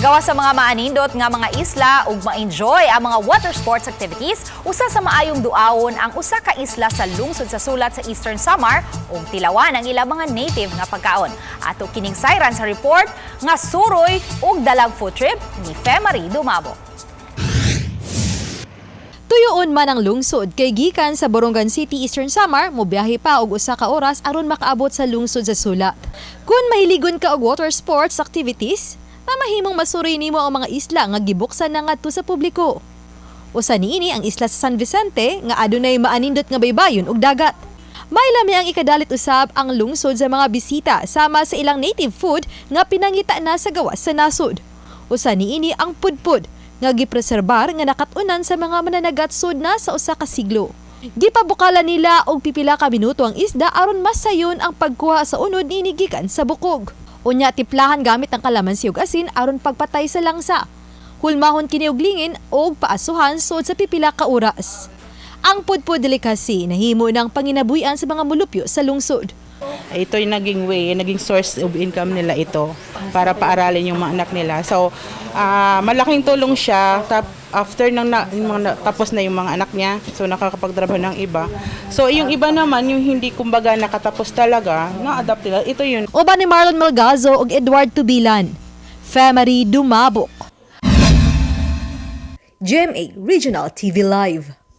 Gawas sa mga maanindot nga mga isla ug ma-enjoy ang mga water sports activities, usa sa maayong duawon ang usa ka isla sa lungsod sa Sulat sa Eastern Samar ug tilawan ang ilang mga native nga pagkaon. Ato kining sayran sa report nga suroy ug dalag food trip ni Femary Dumabo. Tuyoon man ang lungsod kay gikan sa Borongan City, Eastern Samar, mobiyahe pa og usa ka oras aron makaabot sa lungsod sa Sulat. Kung mahiligon ka og water sports activities, mamahimong masuroy nimo ang mga isla nga gibuksan na ngadto sa publiko. Usa niini ang isla sa San Vicente nga adunay maanindot nga baybayon ug dagat. May lami ang ikadalit usab ang lungsod sa mga bisita sama sa ilang native food nga pinangita na sa gawas sa nasod. Usa niini ang pudpud nga gipreserbar nga nakat-unan sa mga mananagat sud na sa usa ka siglo. Gipabukalan nila og pipila ka minuto ang isda aron mas sayon ang pagkuha sa unod niini gikan sa bukog. Unya tiplahan gamit ang kalamansi ug asin aron pagpatay sa langsa. Hulmahon kini og lingin og paasuhan sud sa pipila ka oras. Ang pudpud delicacy nahimo ng panginabuhian sa mga mulupyo sa lungsod. Ito yung naging way, naging source of income nila ito para paaralin yung mga anak nila. So, malaking tulong siya after nang na, yung mga tapos na yung mga anak niya. So, nakakapagtrabaho ng iba. So, yung iba naman, yung hindi kumbaga nakatapos talaga, na-adapt nila. Ito yun. Uban ni Marlon Malgazo ug Edward Tubilan. Femary Dumabok. GMA Regional TV Live.